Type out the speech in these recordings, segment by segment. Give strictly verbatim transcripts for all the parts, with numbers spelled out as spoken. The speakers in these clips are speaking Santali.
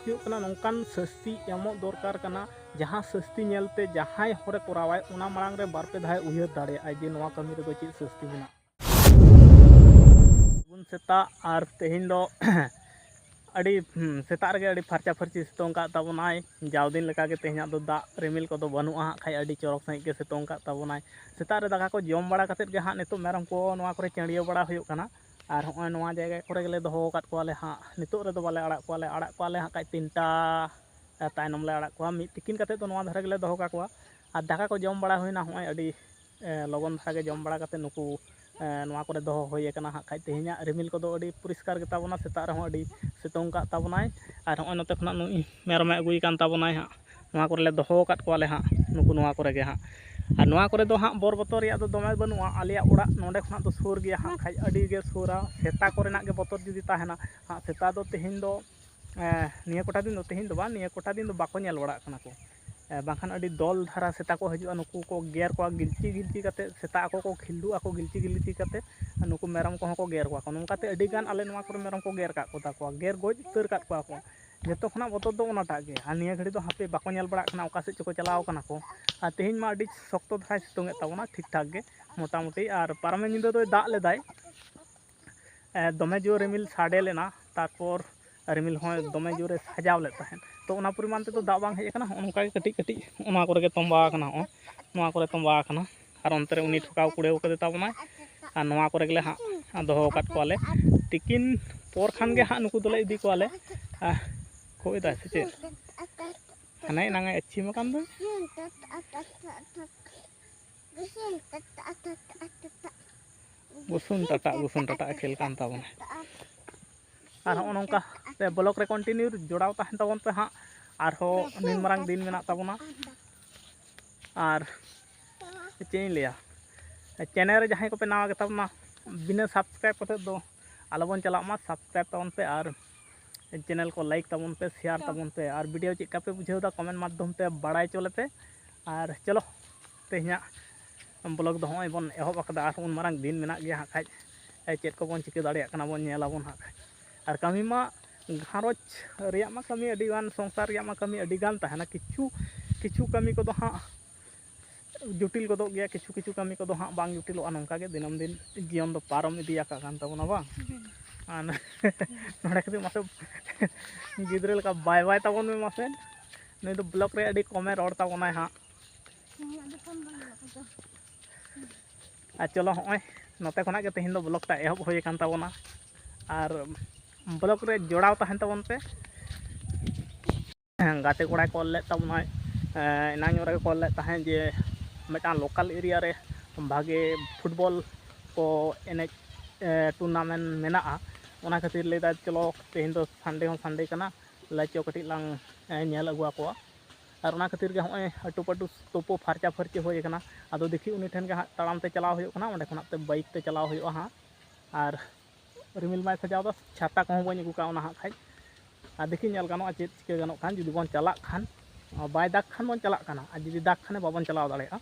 ᱦᱩᱭᱩᱜ ᱠᱟᱱᱟ, ᱱᱚᱝᱠᱟᱱ ᱥᱟᱹᱥᱛᱤ ᱮᱢᱚᱜ ᱫᱚᱨᱠᱟᱨ ᱠᱟᱱᱟ, ᱡᱟᱦᱟᱸ ᱥᱟᱹᱥᱛᱤ ᱧᱮᱞᱛᱮ ᱡᱟᱦᱟᱸᱭ ᱦᱚᱲᱮ ᱠᱚᱨᱟᱣᱟᱭ, ᱚᱱᱟ ᱢᱟᱲᱟᱝ ᱨᱮ ᱵᱟᱨ ᱯᱮ ᱫᱷᱟᱣ ᱩᱭᱦᱟᱹᱨ ᱫᱟᱲᱮᱭᱟᱜᱼᱟᱭ ᱡᱮ ᱱᱚᱣᱟ ᱠᱟᱹᱢᱤ ᱨᱮᱫᱚ ᱪᱮᱫ ᱥᱟᱹᱥᱛᱤ ᱢᱮᱱᱟᱜᱼᱟ᱾ ᱥᱟᱹᱜᱩᱱ ᱥᱮᱛᱟᱜ᱾ ᱟᱨ ᱛᱮᱦᱮᱧ ᱫᱚ ᱟᱹᱰᱤ, ᱦᱩᱸ, ᱥᱮᱛᱟᱜ ᱨᱮᱜᱮ ᱟᱹᱰᱤ ᱯᱷᱟᱨᱪᱟ ᱯᱷᱟᱹᱨᱪᱤ ᱥᱤᱛᱩᱝ ᱠᱟᱜ ᱛᱟᱵᱚᱱᱟᱭ᱾ ᱡᱟᱣ ᱫᱤᱱ ᱞᱮᱠᱟᱜᱮ ᱛᱮᱦᱮᱧᱟᱜ ᱫᱚ ᱫᱟᱜ ᱨᱤᱢᱤᱞ ᱠᱚᱫᱚ ᱵᱟᱹᱱᱩᱜᱼᱟ ᱦᱟᱸᱜ ᱠᱷᱟᱡ, ᱟᱹᱰᱤ ᱪᱚᱨᱚᱠ ᱥᱟᱺᱦᱤᱡ ᱜᱮ ᱥᱤᱛᱩᱝ ᱠᱟᱜ ᱛᱟᱵᱚᱱᱟᱭ᱾ ᱥᱮᱛᱟᱜ ᱨᱮ ᱫᱟᱠᱟ ᱠᱚ ᱡᱚᱢ ᱵᱟᱲᱟ ᱠᱟᱛᱮᱫ ᱜᱮ ᱦᱟᱸᱜ ᱱᱤᱛᱚᱜ ᱢᱮᱨᱚᱢ ᱠᱚ ᱱᱚᱣᱟ ᱠᱚᱨᱮ ᱪᱟᱹᱰᱭᱟᱹᱣ ᱵᱟᱲᱟ ᱦᱩᱭᱩᱜ ᱠᱟᱱᱟ᱾ ᱟᱨ ᱦᱚᱸᱜᱼᱚᱭ ᱱᱚᱣᱟ ᱡᱟᱭᱜᱟ ᱠᱚᱨᱮ ᱜᱮᱞᱮ ᱫᱚᱦᱚ ᱟᱠᱟᱫ ᱠᱚᱣᱟᱞᱮ ᱦᱟᱸᱜ, ᱱᱤᱛᱚᱜ ᱨᱮᱫᱚ ᱵᱟᱞᱮ ᱟᱲᱟᱜ ᱠᱚᱣᱟᱞᱮ, ᱟᱲᱟᱜ ᱠᱚᱣᱟᱞᱮ ᱦᱟᱸᱜ ᱠᱷᱟᱡ ᱛᱤᱱᱴᱟ ᱛᱟᱭᱱᱚᱢ ᱞᱮ ᱟᱲᱟᱜ ᱠᱚᱣᱟ᱾ ᱢᱤᱫ ᱛᱤᱠᱤᱱ ᱠᱟᱛᱮᱫ ᱫᱚ ᱱᱚᱣᱟ ᱫᱷᱟᱨᱮ ᱜᱮᱞᱮ ᱫᱚᱦᱚ ᱠᱟᱠᱚᱣᱟ᱾ ᱟᱨ ᱫᱟᱠᱟ ᱠᱚ ᱡᱚᱢ ᱵᱟᱲᱟ ᱦᱩᱭᱱᱟ, ᱦᱚᱸᱜᱼᱚᱭ ᱟᱹᱰᱤ, ᱮ, ᱞᱚᱜᱚᱱ ᱫᱷᱟᱨᱟ ᱜᱮ ᱡᱚᱢ ᱵᱟᱲᱟ ᱠᱟᱛᱮᱫ ᱱᱩᱠᱩ, ᱮ, ᱱᱚᱣᱟ ᱠᱚᱨᱮ ᱫᱚᱦᱚ ᱦᱩᱭ ᱟᱠᱟᱱᱟ ᱦᱟᱸᱜ ᱠᱷᱟᱡ᱾ ᱛᱮᱦᱮᱧᱟᱜ ᱨᱤᱢᱤᱞ ᱠᱚᱫᱚ ᱟᱹᱰᱤ ᱯᱚᱨᱤᱥᱠᱟᱨ ᱜᱮᱛᱟ ᱵᱚᱱᱟ, ᱥᱮᱛᱟᱜ ᱨᱮᱦᱚᱸ ᱟᱹᱰᱤ ᱥᱤᱛᱩᱝ ᱠᱟᱜ ᱛᱟᱵᱚᱱᱟᱭ᱾ ᱟᱨ ᱦᱚᱸᱜᱼᱚᱭ ᱱᱚᱛᱮ ᱠᱷᱚᱱᱟᱜ ᱱᱩᱭ ᱢᱮᱨᱚᱢᱮ ᱟᱹᱜᱩᱭ ᱠᱟᱱ ᱛᱟᱵᱚᱱᱟᱭ ᱦᱟᱸᱜ, ᱱᱚᱣᱟ ᱠᱚᱨᱮ ᱞᱮ ᱫᱚᱦᱚ ᱟᱠᱟᱫ ᱠᱚᱣᱟᱞᱮ ᱦᱟᱸᱜ, ᱱᱩᱠᱩ ᱱᱚᱣᱟ ᱠᱚᱨᱮ ᱜᱮ ᱦᱟᱸᱜ᱾ ᱟᱨ ᱱᱚᱣᱟ ᱠᱚᱨᱮ ᱫᱚ ᱦᱟᱸᱜ ᱵᱚᱨ ᱵᱚᱛᱚᱨ ᱨᱮᱭᱟᱜ ᱫᱚ ᱫᱚᱢᱮ ᱵᱟᱹᱱᱩᱜᱼᱟ, ᱟᱞᱮᱭᱟᱜ ᱚᱲᱟᱜ ᱱᱚᱸᱰᱮ ᱠᱷᱚᱱᱟᱜ ᱫᱚ ᱥᱩᱨ ᱜᱮᱭᱟ ᱦᱟᱸᱜ ᱠᱷᱟᱡ, ᱟᱹᱰᱤ ᱜᱮ ᱥᱩᱨᱟ᱾ ᱥᱮᱛᱟ ᱠᱚᱨᱮᱱᱟᱜ ᱜᱮ ᱵᱚᱛᱚᱨ ᱡᱩᱫᱤ ᱛᱟᱦᱮᱱᱟ ᱦᱟᱸᱜ, ᱥᱮᱛᱟ ᱫᱚ ᱛᱮᱦᱮᱧ ᱫᱚ, ᱮ, ᱱᱤᱭᱟᱹ ᱠᱚᱴᱟ ᱫᱤᱱ ᱫᱚ, ᱛᱮᱦᱮᱧ ᱫᱚ ᱵᱟᱝ, ᱱᱤᱭᱟᱹ ᱠᱚᱴᱟ ᱫᱤᱱ ᱫᱚ ᱵᱟᱠᱚ ᱧᱮᱞ ᱵᱟᱲᱟᱜ ᱠᱟᱱᱟ ᱠᱚ᱾ ᱮ, ᱵᱟᱝᱠᱷᱟᱱ ᱟᱹᱰᱤ ᱫᱚᱞ ᱫᱷᱟᱨᱟ ᱥᱮᱛᱟ ᱠᱚ ᱦᱤᱡᱩᱜᱼᱟ, ᱱᱩᱠᱩ ᱠᱚ ᱜᱮᱨ ᱠᱚᱣᱟ ᱜᱤᱞᱪᱤ ᱜᱤᱞᱪᱤ ᱠᱟᱛᱮ, ᱥᱮᱛᱟ ᱟᱠᱚ ᱠᱚ ᱠᱷᱤᱞᱰᱩᱜ ᱟᱠᱚ ᱜᱤᱞᱪᱤ ᱜᱤᱞᱪᱤ ᱠᱟᱛᱮ, ᱱᱩᱠᱩ ᱢᱮᱨᱚᱢ ᱠᱚᱦᱚᱸ ᱠᱚ ᱜᱮᱨ ᱠᱚᱣᱟ ᱠᱚ᱾ ᱱᱚᱝᱠᱟᱛᱮ ᱟᱹᱰᱤ ᱜᱟᱱ ᱟᱞᱮ ᱱᱚᱣᱟ ᱠᱚᱨᱮ ᱢᱮᱨᱚᱢ ᱠᱚ ᱜᱮᱨ ᱠᱟᱜ ᱠᱚ ᱛᱟᱠᱚᱣᱟ, ᱜᱮᱨ ᱜᱚᱡ ᱩᱛᱟᱹᱨ ᱠᱟᱜ ᱠᱚᱣᱟ ᱠᱚ᱾ ᱡᱚᱛᱚ ᱠᱷᱚᱱᱟᱜ ᱵᱚᱛᱚᱨ ᱫᱚ ᱚᱱᱟᱴᱟᱜ ᱜᱮ᱾ ᱟᱨ ᱱᱤᱭᱟᱹ ᱜᱷᱟᱹᱲᱤ ᱫᱚ ᱦᱟᱯᱮ ᱵᱟᱠᱚ ᱧᱮᱞ ᱵᱟᱲᱟᱜ ᱠᱟᱱᱟ, ᱚᱠᱟ ᱥᱮᱫ ᱪᱚᱠᱚ ᱪᱟᱞᱟᱣ ᱠᱟᱱᱟ ᱠᱚ᱾ ᱟᱨ ᱛᱮᱦᱮᱧ ᱢᱟ ᱟᱹᱰᱤ ᱥᱚᱠᱛᱚ ᱫᱷᱟᱨᱟᱭ ᱥᱤᱛᱩᱝ ᱮᱫ ᱛᱟᱵᱚᱱᱟ ᱴᱷᱤᱠ ᱴᱷᱟᱠ ᱜᱮ ᱢᱚᱴᱟᱢᱩᱴᱤ, ᱟᱨ ᱯᱟᱨᱚᱢᱮᱱ ᱧᱤᱫᱟᱹ ᱫᱚᱭ ᱫᱟᱜ ᱞᱮᱫᱟᱭ᱾ ᱮ, ᱫᱚᱢᱮ ᱡᱳᱨ ᱨᱤᱢᱤᱞ ᱥᱟᱰᱮ ᱞᱮᱱᱟ, ᱛᱟᱨᱯᱚᱨ ᱨᱤᱢᱤᱞ ᱦᱚᱸ ᱫᱚᱢᱮ ᱡᱳᱨᱮ ᱥᱟᱡᱟᱣ ᱞᱮᱫ ᱛᱟᱦᱮᱸᱫ᱾ ᱛᱚ, ᱚᱱᱟ ᱯᱚᱨᱤᱢᱟᱱ ᱛᱮᱫᱚ ᱫᱟᱜ ᱵᱟᱝ ᱦᱮᱡ ᱟᱠᱟᱱᱟ᱾ ᱦᱚᱸᱜᱼᱚ ᱱᱚᱝᱠᱟ ᱜᱮ ᱠᱟᱹᱴᱤᱡ ᱠᱟᱹᱴᱤᱡ ᱚᱱᱟ ᱠᱚᱨᱮ ᱜᱮ ᱛᱚᱸᱵᱟ ᱟᱠᱟᱱᱟ, ᱦᱚᱸᱜᱼᱚ ᱱᱚᱣᱟ ᱠᱚᱨᱮ ᱛᱚᱸᱵᱟ ᱟᱠᱟᱱᱟ᱾ ᱟᱨ ᱚᱱᱛᱮ ᱨᱮ ᱩᱱᱤ ᱴᱷᱚᱠᱟᱣ ᱠᱩᱲᱟᱹᱣ ᱠᱟᱫᱮ ᱛᱟᱵᱚᱱᱟᱭ, ᱟᱨ ᱱᱚᱣᱟ ᱠᱚᱨᱮ ᱜᱮᱞᱮ ᱦᱟᱸᱜ ᱫᱚᱦᱚ ᱟᱠᱟᱫ ᱠᱚᱣᱟᱞᱮ᱾ ᱛᱤᱠᱤᱱ ᱯᱚᱨ ᱠᱷᱟᱱ ᱜᱮ ᱦᱟᱸᱜ ᱱᱩᱠᱩ ᱫᱚᱞᱮ ᱤᱫᱤ ᱠᱚᱣᱟᱞᱮ᱾ ᱟᱦ, ᱠᱷᱩᱵ ᱮᱫᱟᱭ ᱥᱮ ᱪᱮᱫ? ᱦᱟᱱᱮ ᱮᱱᱟᱝ ᱮ ᱟᱹᱪᱷᱤᱢ ᱟᱠᱟᱱ ᱫᱚ᱾ ᱵᱩᱥᱩᱱ ᱴᱟᱴᱟ, ᱵᱩᱥᱩᱱ ᱴᱟᱴᱟ ᱠᱷᱮᱞ ᱠᱟᱱ ᱛᱟᱵᱚᱱᱟ᱾ ᱟᱨ ᱦᱚᱸᱜᱼᱚ ᱱᱚᱝᱠᱟ ᱛᱮ vlog ᱨᱮ continue ᱡᱚᱲᱟᱣ ᱛᱟᱦᱮᱱ ᱛᱟᱵᱚᱱ ᱯᱮ ᱦᱟᱸᱜ᱾ ᱟᱨᱦᱚᱸ ᱱᱤᱱ ᱢᱟᱨᱟᱝ ᱫᱤᱱ ᱢᱮᱱᱟᱜ ᱛᱟᱵᱚᱱᱟ᱾ ᱟᱨ ᱪᱮᱫ ᱤᱧ ᱞᱟᱹᱭᱟ, channel ᱨᱮ ᱡᱟᱦᱟᱸᱭ ᱠᱚᱯᱮ ᱱᱟᱣᱟ ᱜᱮᱛᱟ ᱵᱚᱱᱟ, ᱵᱤᱱᱟᱹ subscribe ᱠᱟᱛᱮᱫ ᱫᱚ ᱟᱞᱚᱵᱚᱱ ᱪᱟᱞᱟᱜ ᱢᱟ᱾ Subscribe ᱛᱟᱵᱚᱱ ᱯᱮ ᱟᱨ channel ᱠᱚ like ᱛᱟᱵᱚᱱ ᱯᱮ, share ᱛᱟᱵᱚᱱ ᱯᱮ, ᱟᱨ video ᱪᱮᱫ ᱞᱮᱠᱟ ᱯᱮ ᱵᱩᱡᱷᱟᱹᱣ ᱮᱫᱟ comment ᱢᱟᱫᱽᱫᱷᱚᱢ ᱛᱮ ᱵᱟᱲᱟᱭ ᱦᱚᱪᱚ ᱞᱮᱯᱮ᱾ ᱟᱨ ᱪᱚᱞᱚ, ᱛᱮᱦᱮᱧᱟᱜ vlog ᱫᱚ ᱦᱚᱸᱜᱼᱚᱭ ᱵᱚᱱ ᱮᱦᱚᱵ ᱟᱠᱟᱫᱟ, ᱟᱨ ᱩᱱ ᱢᱟᱨᱟᱝ ᱫᱤᱱ ᱢᱮᱱᱟᱜ ᱜᱮᱭᱟ ᱦᱟᱸᱜ ᱠᱷᱟᱡ, ᱪᱮᱫ ᱠᱚᱵᱚᱱ ᱪᱤᱠᱟᱹ ᱫᱟᱲᱮᱭᱟᱜ ᱠᱟᱱᱟ ᱵᱚᱱ ᱧᱮᱞ ᱟᱵᱚᱱ ᱦᱟᱸᱜ ᱠᱷᱟᱡ᱾ ᱟᱨ ᱠᱟᱹᱢᱤ ᱢᱟ ᱜᱷᱟᱨᱚᱸᱡᱽ ᱨᱮᱭᱟᱜ ᱢᱟ ᱠᱟᱹᱢᱤ ᱟᱹᱰᱤ ᱜᱟᱱ, ᱥᱚᱝᱥᱟᱨ ᱨᱮᱭᱟᱜ ᱢᱟ ᱠᱟᱹᱢᱤ ᱟᱹᱰᱤ ᱜᱟᱱ ᱛᱟᱦᱮᱱᱟ᱾ ᱠᱤᱪᱷᱩ ᱠᱤᱪᱷᱩ ᱠᱟᱹᱢᱤ ᱠᱚᱫᱚ ᱦᱟᱸᱜ ᱡᱚᱴᱤᱞ ᱜᱚᱫᱚᱜ ᱜᱮᱭᱟ, ᱠᱤᱪᱷᱩ ᱠᱤᱪᱷᱩ ᱠᱟᱹᱢᱤ ᱠᱚᱫᱚ ᱦᱟᱸᱜ ᱵᱟᱝ ᱡᱚᱴᱤᱞᱚᱜᱼᱟ᱾ ᱱᱚᱝᱠᱟ ᱜᱮ ᱫᱤᱱᱟᱹᱢ ᱫᱤᱱ ᱡᱤᱭᱚᱱ ᱫᱚ ᱯᱟᱨᱚᱢ ᱤᱫᱤᱭᱟᱠᱟᱜ ᱠᱟᱱ ᱛᱟᱵᱚᱱᱟ, ᱵᱟᱝ? ᱟᱨ ᱱᱚᱰᱮ ᱠᱟᱹᱴᱤᱡ ᱢᱟᱥᱮ ᱜᱤᱫᱽᱨᱟᱹ ᱞᱮᱠᱟ ᱵᱟᱭ ᱵᱟᱭ ᱛᱟᱵᱚᱱ ᱢᱮ ᱢᱟᱥᱮ᱾ ᱱᱩᱭ ᱫᱚ ᱵᱞᱚᱜ ᱨᱮ ᱟᱹᱰᱤ ᱠᱚᱢᱮ ᱨᱚᱲ ᱛᱟᱵᱚᱱᱟᱭ ᱦᱟᱸᱜ᱾ ᱟᱨ ᱪᱚᱞᱚ, ᱦᱚᱸᱜᱼᱚᱭ ᱱᱚᱛᱮ ᱠᱷᱚᱱᱟᱜ ᱜᱮ ᱛᱮᱦᱮᱧ ᱫᱚ ᱵᱞᱚᱜ ᱴᱟᱜ ᱮᱦᱚᱵ ᱦᱩᱭ ᱟᱠᱟᱱ ᱛᱟᱵᱚᱱᱟ᱾ ᱟᱨ ᱵᱞᱚᱜ ᱨᱮ ᱡᱚᱲᱟᱣ ᱛᱟᱦᱮᱱ ᱛᱟᱵᱚᱱ ᱯᱮ᱾ ᱜᱟᱛᱮ ᱠᱚᱲᱟᱭ ᱠᱚᱞ ᱞᱮᱫ ᱛᱟᱵᱚᱱᱟᱭ, ᱮᱱᱟᱝ ᱧᱚᱜ ᱨᱮᱜᱮ ᱠᱚᱞ ᱞᱮᱫ ᱛᱟᱦᱮᱸᱫ ᱡᱮ ᱢᱤᱫᱴᱟᱝ ᱞᱳᱠᱟᱞ ᱮᱨᱤᱭᱟ ᱨᱮ ᱵᱷᱟᱜᱮ ᱯᱷᱩᱴᱵᱚᱞ ᱠᱚ ᱮᱱᱮᱡ ᱴᱩᱨᱱᱟᱢᱮᱱᱴ ᱢᱮᱱᱟᱜᱼᱟ᱾ ᱚᱱᱟ ᱠᱷᱟᱹᱛᱤᱨ ᱞᱟᱹᱭᱫᱟ, ᱪᱚᱞᱚ, ᱛᱮᱦᱮᱧ ᱫᱚ ᱥᱟᱱᱰᱮ ᱦᱚᱸ ᱥᱟᱱᱰᱮ ᱠᱟᱱᱟ, ᱞᱟᱡ ᱪᱚ ᱠᱟᱹᱴᱤᱡ ᱞᱟᱝ ᱧᱮᱞ ᱟᱹᱜᱩ ᱟᱠᱚᱣᱟ᱾ ᱟᱨ ᱚᱱᱟ ᱠᱷᱟᱹᱛᱤᱨ ᱜᱮ ᱦᱚᱸᱜᱼᱚᱭ ᱟᱹᱴᱩ ᱯᱟᱹᱴᱩ ᱛᱩᱯᱩ ᱯᱷᱟᱨᱪᱟ ᱯᱷᱟᱹᱨᱪᱤ ᱦᱩᱭ ᱟᱠᱟᱱᱟ᱾ ᱟᱫᱚ ᱫᱮᱠᱷᱤ, ᱩᱱᱤ ᱴᱷᱮᱱ ᱜᱮ ᱦᱟᱸᱜ ᱛᱟᱲᱟᱢ ᱛᱮ ᱪᱟᱞᱟᱣ ᱦᱩᱭᱩᱜ ᱠᱟᱱᱟ, ᱚᱸᱰᱮ ᱠᱷᱚᱱᱟᱜ ᱛᱮ ᱵᱟᱭᱤᱠ ᱛᱮ ᱪᱟᱞᱟᱣ ᱦᱩᱭᱩᱜᱼᱟ ᱦᱟᱸᱜ᱾ ᱟᱨ ᱨᱤᱢᱤᱞ ᱢᱟᱭ ᱥᱟᱡᱟᱣ ᱮᱫᱟ, ᱪᱷᱟᱛᱟ ᱠᱚᱦᱚᱸ ᱵᱟᱹᱧ ᱟᱹᱜᱩ ᱠᱟᱣᱱᱟ ᱦᱟᱸᱜ ᱠᱷᱟᱡ᱾ ᱟᱨ ᱫᱮᱠᱷᱤ, ᱧᱮᱞ ᱜᱟᱱᱚᱜᱼᱟ ᱪᱮᱫ ᱪᱤᱠᱟᱹ ᱜᱟᱱᱚᱜ ᱠᱷᱟᱱ, ᱡᱩᱫᱤ ᱵᱚᱱ ᱪᱟᱞᱟᱜ ᱠᱷᱟᱱ᱾ ᱵᱟᱭ ᱫᱟᱜᱽ ᱠᱷᱟᱱ ᱵᱚᱱ ᱪᱟᱞᱟᱜ ᱠᱟᱱᱟ, ᱟᱨ ᱡᱩᱫᱤ ᱫᱟᱜᱽ ᱠᱷᱟᱱᱮ ᱵᱟᱵᱚᱱ ᱪᱟᱞᱟᱣ ᱫᱟᱲᱮᱭᱟᱜᱼᱟ᱾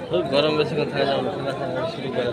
ᱠᱷᱩᱵ ᱜᱚᱨᱚᱢ ᱵᱮᱥᱤ ᱠᱚ ᱛᱟᱦᱮᱸ ᱠᱟᱱᱟ, ᱠᱷᱟᱱᱟ ᱠᱷᱟᱱᱟ ᱥᱩᱨᱩ ᱠᱚᱨᱮ᱾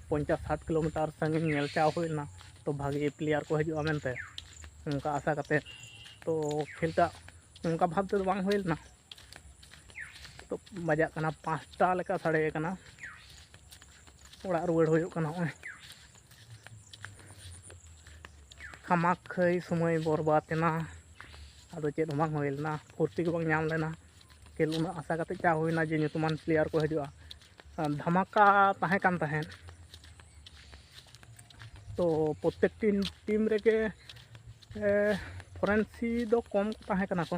ᱯᱚᱧᱪᱟᱥ ᱥᱟᱴ ᱠᱤᱞᱳᱢᱤᱴᱟᱨ ᱥᱟᱺᱜᱤᱧ ᱧᱮᱞ ᱪᱟᱣ ᱦᱩᱭ ᱞᱮᱱᱟ, ᱛᱚ ᱵᱷᱟᱜᱮ ᱯᱞᱮᱭᱟᱨ ᱠᱚ ᱦᱤᱡᱩᱜᱼᱟ ᱢᱮᱱᱛᱮ ᱚᱱᱠᱟ ᱟᱥᱟ ᱠᱟᱛᱮ, ᱛᱚ ᱠᱷᱮᱞ ᱴᱟᱜ ᱚᱱᱠᱟ ᱵᱷᱟᱵ ᱛᱮᱫᱚ ᱵᱟᱝ ᱦᱩᱭ ᱞᱮᱱᱟ᱾ ᱛᱚ ᱵᱟᱡᱟᱜ ᱠᱟᱱᱟ ᱯᱟᱸᱪᱴᱟ ᱞᱮᱠᱟ ᱥᱟᱰᱮ ᱠᱟᱱᱟ, ᱚᱲᱟᱜ ᱨᱩᱣᱟᱹᱲ ᱦᱩᱭᱩᱜ ᱠᱟᱱᱟ᱾ ᱱᱚᱜᱼᱚᱭ ᱠᱷᱟᱢᱟᱠ ᱠᱷᱟᱹᱭ ᱥᱚᱢᱚᱭ ᱵᱚᱨᱵᱟᱫ ᱮᱱᱟ, ᱟᱫᱚ ᱪᱮᱫ ᱦᱚᱸ ᱵᱟᱝ ᱦᱩᱭ ᱞᱮᱱᱟ, ᱯᱷᱩᱨᱛᱤ ᱜᱮ ᱵᱟᱝ ᱧᱟᱢ ᱞᱮᱱᱟ᱾ ᱠᱷᱮᱞ ᱩᱱᱟᱹᱜ ᱟᱥᱟ ᱠᱟᱛᱮ ᱪᱟ ᱦᱩᱭᱱᱟ ᱡᱮ ᱧᱩᱛᱩᱢᱟᱱ ᱯᱞᱮᱭᱟᱨ ᱠᱚ ᱦᱤᱡᱩᱜᱼᱟ, ᱫᱷᱟᱢᱟᱠᱟ ᱛᱟᱦᱮᱸ ᱠᱟᱱ ᱛᱟᱦᱮᱸᱫ᱾ ᱛᱚ ᱯᱨᱚᱛᱮᱠᱴᱤ ᱴᱤᱢ ᱨᱮᱜᱮ ᱯᱷᱚᱨᱮᱱᱥᱤ ᱫᱚ ᱠᱚᱢ ᱠᱚ ᱛᱟᱦᱮᱸ ᱠᱟᱱᱟ ᱠᱚ,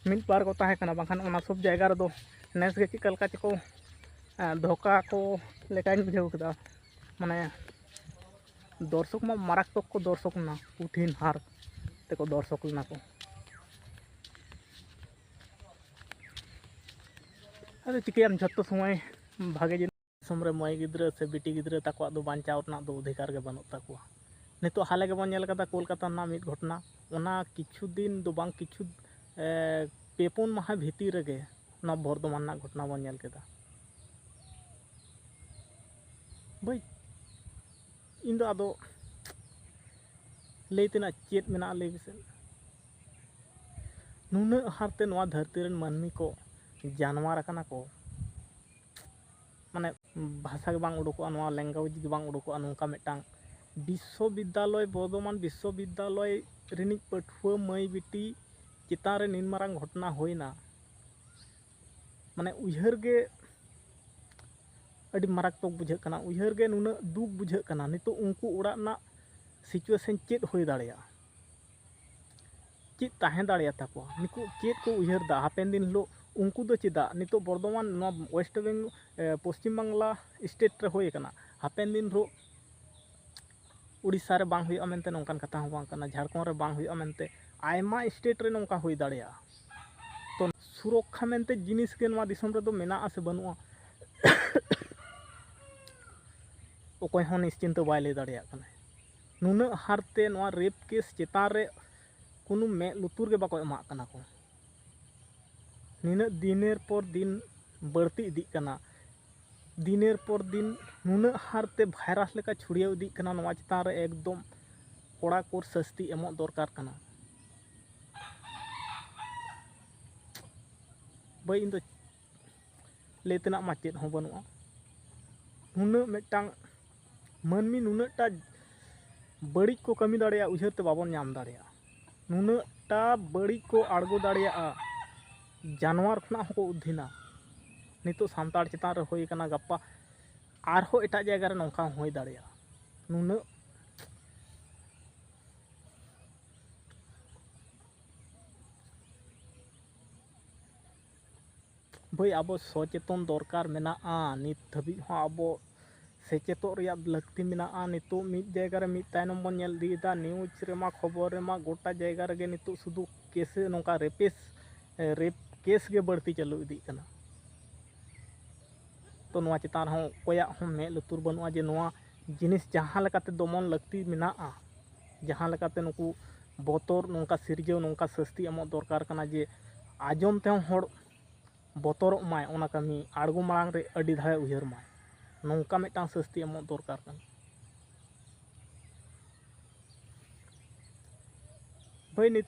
ᱢᱤᱫ ᱵᱟᱨ ᱠᱚ ᱛᱟᱦᱮᱸ ᱠᱟᱱᱟ, ᱵᱟᱝᱠᱷᱟᱱ ᱚᱱᱟ ᱥᱚᱵ ᱡᱟᱭᱜᱟ ᱨᱮᱫᱚ ᱱᱮᱥ ᱜᱮ ᱪᱮᱫᱠᱟ ᱞᱮᱠᱟ ᱪᱚᱠᱚ ᱫᱷᱳᱠᱟ ᱠᱚ ᱞᱮᱠᱟᱧ ᱵᱩᱡᱷᱟᱹᱣ ᱠᱮᱫᱟ᱾ ᱢᱟᱱᱮ ᱫᱚᱨᱥᱚᱠ ᱢᱟ ᱢᱟᱨᱟᱠᱛᱚᱠ ᱠᱚ ᱫᱚᱨᱥᱚᱠ ᱞᱮᱱᱟ, ᱠᱚᱴᱷᱤᱱ ᱦᱟᱨ ᱛᱮᱠᱚ ᱫᱚᱨᱥᱚᱠ ᱞᱮᱱᱟ ᱠᱚ᱾ ᱟᱫᱚ ᱪᱤᱠᱟᱹᱭᱟᱢ, ᱡᱷᱚᱛᱚ ᱥᱚᱢᱚᱭ ᱵᱷᱟᱜᱮ ᱡᱤᱱᱤᱥ, ᱫᱤᱥᱚᱢ ᱨᱮ ᱢᱟᱹᱭ ᱜᱤᱫᱽᱨᱟᱹ ᱥᱮ ᱵᱤᱴᱤ ᱜᱤᱫᱽᱨᱟᱹ ᱛᱟᱠᱚᱣᱟᱜ ᱫᱚ ᱵᱟᱧᱪᱟᱣ ᱨᱮᱱᱟᱜ ᱫᱚ ᱚᱫᱷᱤᱠᱟᱨ ᱜᱮ ᱵᱟᱹᱱᱩᱜ ᱛᱟᱠᱚᱣᱟ᱾ ᱱᱤᱛᱚᱜ ᱦᱟᱞᱮ ᱜᱮᱵᱚᱱ ᱧᱮᱞ ᱠᱟᱫᱟ ᱠᱳᱞᱠᱟᱛᱟ ᱨᱮᱱᱟᱜ ᱢᱤᱫ ᱜᱷᱚᱴᱚᱱᱟ, ᱚᱱᱟ ᱠᱤᱪᱷᱩ ᱫᱤᱱ ᱫᱚ ᱵᱟᱝ, ᱠᱤᱪᱷᱩ, ᱮ, ᱯᱮ ᱯᱩᱱ ᱢᱟᱦᱟ ᱵᱷᱤᱛᱤᱨ ᱨᱮᱜᱮ ᱱᱚᱣᱟ ᱵᱚᱨᱫᱷᱚᱢᱟᱱ ᱨᱮᱱᱟᱜ ᱜᱷᱚᱴᱚᱱᱟ ᱵᱚᱱ ᱧᱮᱞ ᱠᱮᱫᱟ᱾ ᱵᱷᱟᱹᱭ, ᱤᱧ ᱫᱚ ᱟᱫᱚ ᱞᱟᱹᱭ ᱛᱮᱱᱟᱜ ᱪᱮᱫ ᱢᱮᱱᱟᱜᱼᱟ, ᱞᱟᱹᱭ ᱢᱮᱥᱮ? ᱱᱩᱱᱟᱹᱜ ᱦᱟᱨᱛᱮ ᱱᱚᱣᱟ ᱫᱷᱟᱹᱨᱛᱤ ᱨᱮᱱ ᱢᱟᱹᱱᱢᱤ ᱠᱚ ᱡᱟᱱᱣᱟᱨ ᱟᱠᱟᱱᱟ ᱠᱚ, ᱢᱟᱱᱮ, ᱵᱷᱟᱥᱟ ᱜᱮ ᱵᱟᱝ ᱩᱰᱩᱠᱚᱜᱼᱟ, ᱱᱚᱣᱟ language ᱜᱮ ᱵᱟᱝ ᱩᱰᱩᱠᱚᱜᱼᱟ᱾ ᱱᱚᱝᱠᱟ ᱢᱤᱫᱴᱟᱝ ᱵᱤᱥᱥᱚᱵᱤᱫᱽᱫᱟᱞᱚᱭ, ᱵᱚᱨᱫᱷᱚᱢᱟᱱ ᱵᱤᱥᱥᱚᱵᱤᱫᱽᱫᱟᱞᱚᱭ ᱨᱤᱱᱤᱡ ᱯᱟᱹᱴᱷᱩᱣᱟᱹ ᱢᱟᱹᱭ ᱵᱤᱴᱤ ᱪᱮᱛᱟᱱ ᱨᱮ ᱱᱤᱱ ᱢᱟᱨᱟᱝ ᱜᱷᱚᱴᱚᱱᱟ ᱦᱩᱭᱱᱟ, ᱢᱟᱱᱮ, ᱩᱭᱦᱟᱹᱨ ᱜᱮ ᱟᱹᱰᱤ ᱢᱟᱨᱟᱠᱛᱚᱠ ᱵᱩᱡᱷᱟᱹᱜ ᱠᱟᱱᱟ᱾ ᱩᱭᱦᱟᱹᱨ ᱜᱮ ᱱᱩᱱᱟᱹᱜ ᱫᱩᱠ ᱵᱩᱡᱷᱟᱹᱜ ᱠᱟᱱᱟ᱾ ᱱᱤᱛᱚᱜ ᱩᱱᱠᱩ ᱚᱲᱟᱜ ᱨᱮᱱᱟᱜ situation ᱪᱮᱫ ᱦᱩᱭ ᱫᱟᱲᱮᱭᱟᱜᱼᱟ, ᱪᱮᱫ ᱛᱟᱦᱮᱸ ᱫᱟᱲᱮᱭᱟᱜ ᱛᱟᱠᱚᱣᱟ, ᱱᱩᱠᱩ ᱪᱮᱫ ᱠᱚ ᱩᱭᱦᱟᱹᱨ ᱫᱟ ᱦᱟᱯᱮᱱ ᱫᱤᱱ ᱦᱤᱞᱳᱜ? ᱩᱱᱠᱩ ᱫᱚ ᱪᱮᱫᱟᱜ ᱱᱤᱛᱚᱜ ᱵᱚᱨᱫᱷᱚᱢᱟᱱ, ᱱᱚᱣᱟ West Bengal, ᱮ, ᱯᱚᱥᱪᱤᱢ ᱵᱟᱝᱞᱟ state ᱨᱮ ᱦᱩᱭ ᱟᱠᱟᱱᱟ, ᱦᱟᱯᱮᱱ ᱫᱤᱱ ᱦᱤᱞᱳᱜ ᱩᱲᱤᱥᱥᱟ ᱨᱮ ᱵᱟᱝ ᱦᱩᱭᱩᱜᱼᱟ ᱢᱮᱱᱛᱮ ᱱᱚᱝᱠᱟᱱ ᱠᱟᱛᱷᱟ ᱦᱚᱸ ᱵᱟᱝ ᱠᱟᱱᱟ, ᱡᱷᱟᱲᱠᱷᱚᱸᱰ ᱨᱮ ᱵᱟᱝ ᱦᱩᱭᱩᱜᱼᱟ ᱢᱮᱱᱛᱮ ᱟᱭᱢᱟ state ᱨᱮ ᱱᱚᱝᱠᱟ ᱦᱩᱭ ᱫᱟᱲᱮᱭᱟᱜᱼᱟ᱾ ᱛᱚ, ᱥᱩᱨᱚᱠᱠᱷᱟ ᱢᱮᱱᱛᱮ ᱡᱤᱱᱤᱥ ᱜᱮ ᱱᱚᱣᱟ ᱫᱤᱥᱚᱢ ᱨᱮᱫᱚ ᱢᱮᱱᱟᱜᱼᱟ ᱥᱮ ᱵᱟᱹᱱᱩᱜᱼᱟ, ᱚᱠᱚᱭ ᱦᱚᱸ ᱱᱤᱥᱪᱤᱱᱛᱚ ᱵᱟᱭ ᱞᱟᱹᱭ ᱫᱟᱲᱮᱭᱟᱜ ᱠᱟᱱᱟ᱾ ᱱᱩᱱᱟᱹᱜ ᱦᱟᱨᱛᱮ ᱱᱚᱣᱟ rape case ᱪᱮᱛᱟᱱ ᱨᱮ ᱠᱳᱱᱳ ᱢᱮᱫ ᱞᱩᱛᱩᱨ ᱜᱮ ᱵᱟᱠᱚ ᱮᱢᱟᱜ ᱠᱟᱱᱟ ᱠᱚ᱾ ᱱᱤᱱᱟᱹᱜ ᱫᱤᱱᱮᱨ ᱯᱚᱨ ᱫᱤᱱ ᱵᱟᱹᱲᱛᱤ ᱤᱫᱤᱜ ᱠᱟᱱᱟ, ᱫᱤᱱᱮᱨ ᱯᱚᱨ ᱫᱤᱱ ᱱᱩᱱᱟᱹᱜ ᱦᱟᱨᱛᱮ virus ᱞᱮᱠᱟ ᱪᱷᱩᱲᱭᱟᱹᱣ ᱤᱫᱤᱜ ᱠᱟᱱᱟ᱾ ᱱᱚᱣᱟ ᱪᱮᱛᱟᱱ ᱨᱮ ᱮᱠᱫᱚᱢ ᱠᱚᱲᱟᱠᱚᱲ ᱥᱟᱹᱥᱛᱤ ᱮᱢᱚᱜ ᱫᱚᱨᱠᱟᱨ ᱠᱟᱱᱟ᱾ ᱵᱷᱟᱹᱭ, ᱤᱧ ᱫᱚ ᱞᱟᱹᱭ ᱛᱮᱱᱟᱜ ᱢᱟ ᱪᱮᱫ ᱦᱚᱸ ᱵᱟᱹᱱᱩᱜᱼᱟ᱾ ᱱᱩᱱᱟᱹᱜ ᱢᱤᱫᱴᱟᱝ ᱢᱟᱹᱱᱢᱤ ᱱᱩᱱᱟᱹᱜᱴᱟ ᱵᱟᱹᱲᱤᱡ ᱠᱚ ᱠᱟᱹᱢᱤ ᱫᱟᱲᱮᱭᱟᱜᱼᱟ, ᱩᱭᱦᱟᱹᱨ ᱛᱮ ᱵᱟᱵᱚᱱ ᱧᱟᱢ ᱫᱟᱲᱮᱭᱟᱜᱼᱟ᱾ ᱱᱩᱱᱟᱹᱜᱴᱟ ᱵᱟᱹᱲᱤᱡ ᱠᱚ ᱟᱬᱜᱚ ᱫᱟᱲᱮᱭᱟᱜᱼᱟ, ᱡᱟᱱᱣᱟᱨ ᱠᱷᱚᱱᱟᱜ ᱦᱚᱸᱠᱚ ᱩᱫᱷᱤᱱᱟ᱾ ᱱᱤᱛᱚᱜ ᱥᱟᱱᱛᱟᱲ ᱪᱮᱛᱟᱱ ᱨᱮ ᱦᱩᱭ ᱟᱠᱟᱱᱟ, ᱜᱟᱯᱟ ᱟᱨᱦᱚᱸ ᱮᱴᱟᱜ ᱡᱟᱭᱜᱟ ᱨᱮ ᱱᱚᱝᱠᱟ ᱦᱚᱸ ᱦᱩᱭ ᱫᱟᱲᱮᱭᱟᱜᱼᱟ᱾ ᱱᱩᱱᱟᱹᱜ ᱵᱷᱟᱹᱭ, ᱟᱵᱚ ᱥᱚᱪᱮᱛᱚᱱ ᱫᱚᱨᱠᱟᱨ ᱢᱮᱱᱟᱜᱼᱟ᱾ ᱱᱤᱛ ᱫᱷᱟᱹᱵᱤᱡ ᱦᱚᱸ ᱟᱵᱚ ᱥᱮᱪᱮᱫᱚᱜ ᱨᱮᱭᱟᱜ ᱞᱟᱹᱠᱛᱤ ᱢᱮᱱᱟᱜᱼᱟ᱾ ᱱᱤᱛᱚᱜ ᱢᱤᱫ ᱡᱟᱭᱜᱟ ᱨᱮ ᱢᱤᱫ ᱛᱟᱭᱱᱚᱢ ᱵᱚᱱ ᱧᱮᱞ ᱤᱫᱤᱭᱮᱫᱟ, news ᱨᱮᱢᱟ, ᱠᱷᱚᱵᱚᱨ ᱨᱮᱢᱟ, ᱜᱚᱴᱟ ᱡᱟᱭᱜᱟ ᱨᱮᱜᱮ ᱱᱤᱛᱚᱜ ᱥᱩᱫᱷᱩ case, ᱱᱚᱝᱠᱟ ᱨᱮᱯᱮᱥ, ᱨᱮᱯ ᱠᱮᱥ ᱜᱮ ᱵᱟᱹᱲᱛᱤ ᱪᱟᱹᱞᱩ ᱤᱫᱤᱜ ᱠᱟᱱᱟ᱾ ᱛᱚ, ᱱᱚᱣᱟ ᱪᱮᱛᱟᱱ ᱨᱮᱦᱚᱸ ᱚᱠᱚᱭᱟᱜ ᱦᱚᱸ ᱢᱮᱫ ᱞᱩᱛᱩᱨ ᱵᱟᱹᱱᱩᱜᱼᱟ ᱡᱮ ᱱᱚᱣᱟ ᱡᱤᱱᱤᱥ ᱡᱟᱦᱟᱸ ᱞᱮᱠᱟᱛᱮ ᱫᱚᱢᱚᱱ ᱞᱟᱹᱠᱛᱤ ᱢᱮᱱᱟᱜᱼᱟ, ᱡᱟᱦᱟᱸ ᱞᱮᱠᱟᱛᱮ ᱱᱩᱠᱩ ᱵᱚᱛᱚᱨ, ᱱᱚᱝᱠᱟ ᱥᱤᱨᱡᱟᱹᱣ, ᱱᱚᱝᱠᱟ ᱥᱟᱹᱥᱛᱤ ᱮᱢᱚᱜ ᱫᱚᱨᱠᱟᱨ ᱠᱟᱱᱟ ᱡᱮ ᱟᱸᱡᱚᱢ ᱛᱮᱦᱚᱸ ᱦᱚᱲ ᱵᱚᱛᱚᱨᱚᱜ ᱢᱟᱭ, ᱚᱱᱟ ᱠᱟᱹᱢᱤ ᱟᱬᱜᱚ ᱢᱟᱲᱟᱝ ᱨᱮ ᱟᱹᱰᱤ ᱫᱷᱟᱣᱮ ᱩᱭᱦᱟᱹᱨ ᱢᱟᱭ᱾ ᱱᱚᱝᱠᱟ ᱢᱤᱫᱴᱟᱝ ᱥᱟᱹᱥᱛᱤ ᱮᱢᱚᱜ ᱫᱚᱨᱠᱟᱨ ᱠᱟᱱᱟ᱾ ᱦᱳᱭ, ᱱᱤᱛ